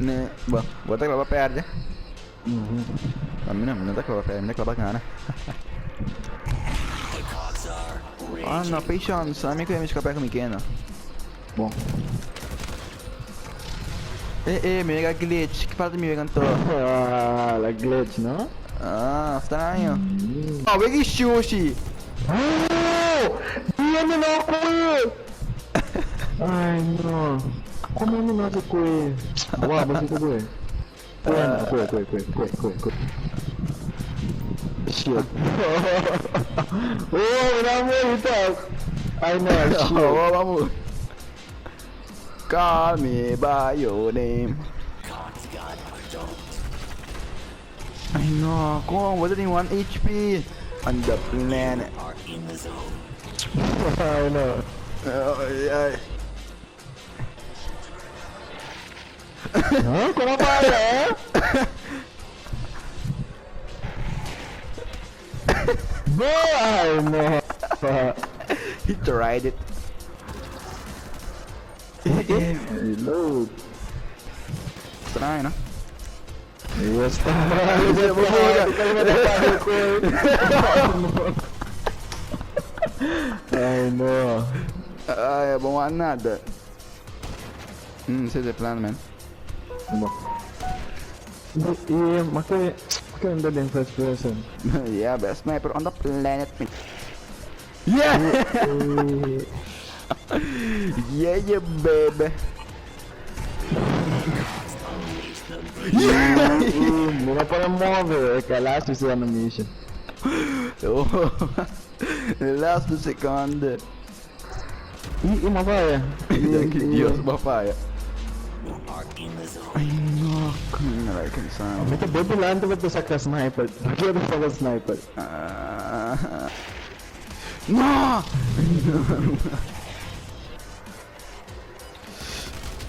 Ne, bo, bo ta klaba perde. A mi no, mi no ta klaba perde, mi ta klaba gana. Ah, no, patience. A mi ku mi skapa ku mi kena. Bon. Eh, eh, mi wega glitch. Ki falta mi wega anto? Ah, la glitch, no? Ah, straño. Oh, wega shushi. Oh! Viene no kue! Ay, no. Como mi no se kue? Wow, bo se kue. Kue, no, kue, kue, kue, kue, kue, kue. Shit. Oh, mi a muri toch. Ay, no, shit. Oh, vamos. Call me by your name. Ay no, con? Bo ta tin 1 HP on the planet. Ay, no. Ay, ay. Huh? Como a fire, eh? Bo, ay, no. He tried it. Reload. Straño, no? Yes, tama. Ay, no. Ay, bon a nada. Ese es el plan, man. Bo. E, maar kun je dat in first person? Yeah, best sniper on the planet. Man. Yeah! Eh, Yeah, baby. Yeah! Mi no por move, e last is animation. Oh, the last second. E, ma fire. Dank je Dios, papaya. Ay, no. Ay, cansado. Mi ta boy delante pa saca sniper. Pakiko ta saca sniper? Ah. No!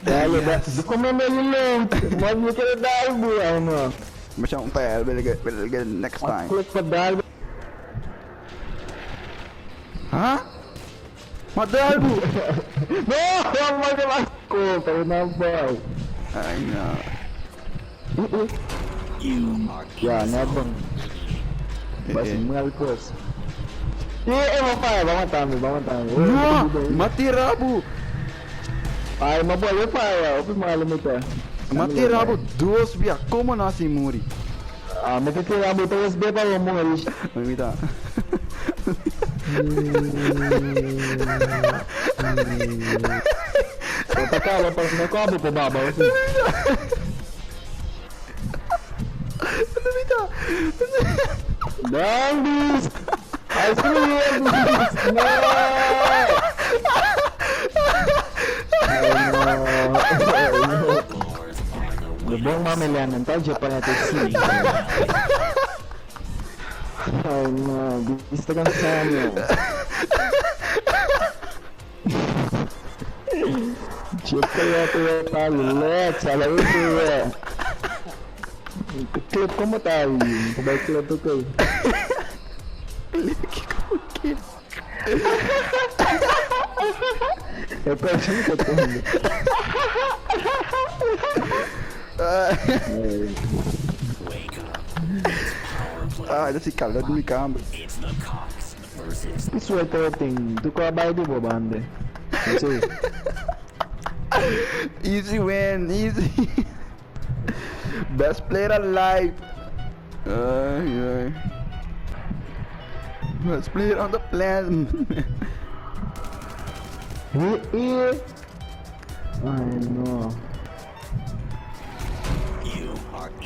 Dale, Yes. yes. Come me reload. Mas mi kier dal bo, ay no. Masha un pa, we'll get next time. Click pa dal. Huh? Madalbo! No, I'm not ko, pero na boy. Ay, no. Ya, na bang. Bas Eh, eh. Marcos. Eh, eh, mapaya, ba matami, ba matami. No! Matirabu! Ay, maboy, fire. Open mga limita. Matirabu, dos via, como no si muri? Ah, me te tira bo tapos be pa mo muri. Mira. Patalo pa na ko pa baba. Mira. Dandis! I see you, No! Ay, no. Lubong mamilian ng tayo pa natin si. Ay, no. Bista kang sa. Kaya tayo let's alam ito eh. Clip ko mo tayo. Pabay clip ko. Kiko, Eh, pero ko to. Ah, dat is calor di mi kamer. Que suerte ting. Tu ko abay di bo bande. Kasi. Easy win, easy. Best player alive. Ay, ay. Best player on the planet. Eh, eh. Ay, no.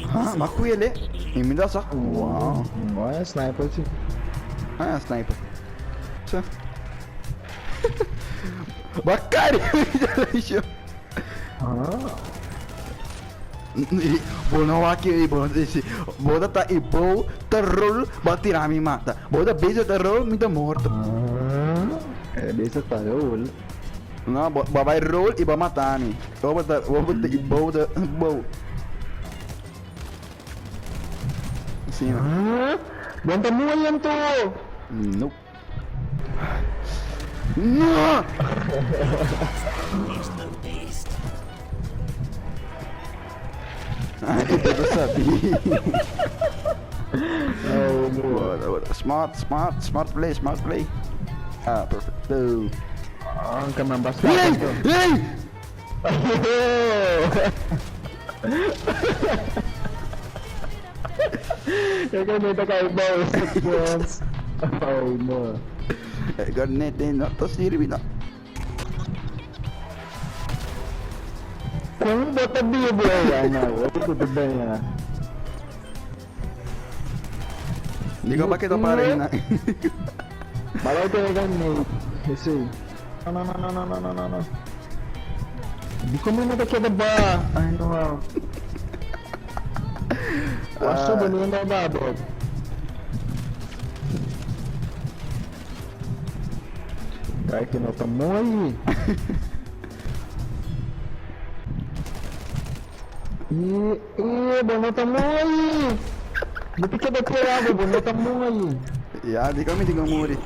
Ah, maar goeie le. Inmiddels zag. Wow. Wow, sniper si. Ah, sniper. Zo. Bakari. Ah. Bo no waki bo si bo ta i bo ta roll ba tirami mata. Bo ta bezig ta roll mi ta morto. Ah. Eh, bezig ta roll. No, bo bo vai roll i bo matami. Bo ta bo ta i bo ta bo. Sì, no. Ah. Benta mo yan to. Nope. No! Ay, bo sabi. Ay, no. Smart, smart, smart play, smart play. Ah, perfecto. Anke man basta. Hey! Hey! Eu também tô caindo Ay, no. Garnete no ta sirbi no. Como bota bibo aí, mano? Eu tô bem, né? Hindi ko bakit para yun na. Balay talaga ni Esse. No, no, no, no, no, no, no, no. Di ko muna kaya ba? Ay, no. Acho bonito ba, bro? Kaya kinota mo aí. E, e, bonota mo aí. Di ka ba kaya bonota mo aí. Ja, di kami di ko muri.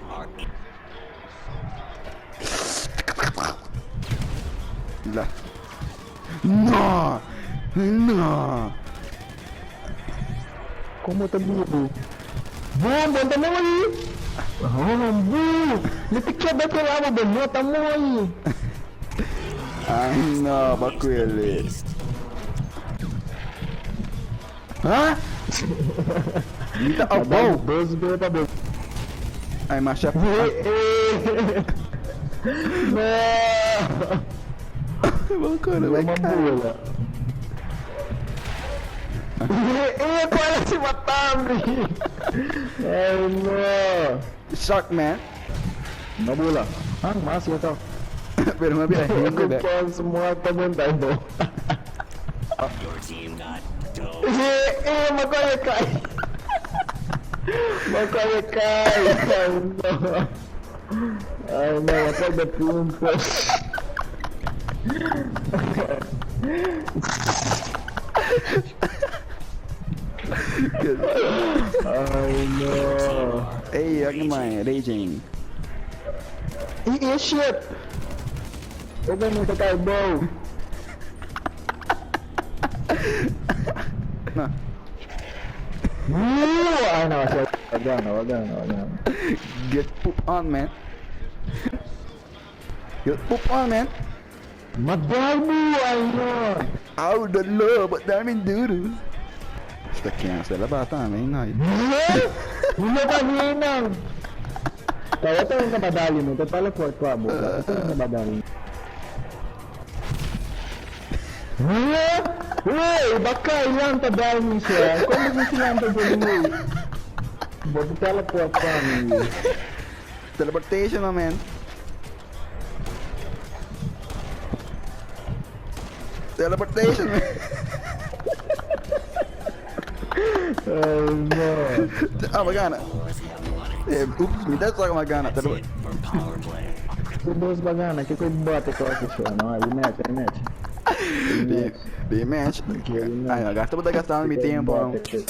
La. No! No! Como tá burro? Bom, bota mo aí. Oh, bu. Di ka ba kaya bonota mo aí. Ay no, bakwele. Ha? Dita abou. 12 bota bom. Ay, masha. Não! Bakore, Uma bula. E quase matame! Ai, no! Shark man. Mabula. Ah, massa ito. Pero mabira hindi ba. Ako semua teman tayo. Your team got dope. Eh, eh, makaya kay. Makaya kay. Ay, no. Ay, no, ako the punto. Ay, no. Hey, ako man, raging. Eh, eh, shit! Open mo tayo, bro. Na. Ay, no, wag na, wag na, wag na. Get poop on, man. Get poop on, man. Madal mo, ay, no. Aw, the love, daming duro. Basta kaya sa labata, may nay. Hindi pa hinang. Kaya ito yung kabadali mo, ito teleport ko, abo. Ito yung kabadali mo. Uy, baka ilang tadali siya. Kung mo silang tadali mo. Bobo teleport pa mi. Teleportation, my man. Teleportation, man. Oh no. Ah, magana. Eh, oops, mi that's like magana. That's it for power play. Dos bagana, que coi bate ko ako siya, no? Rematch, rematch. Rematch. Ay, no, gasto pa gastando mi tiempo. Bate,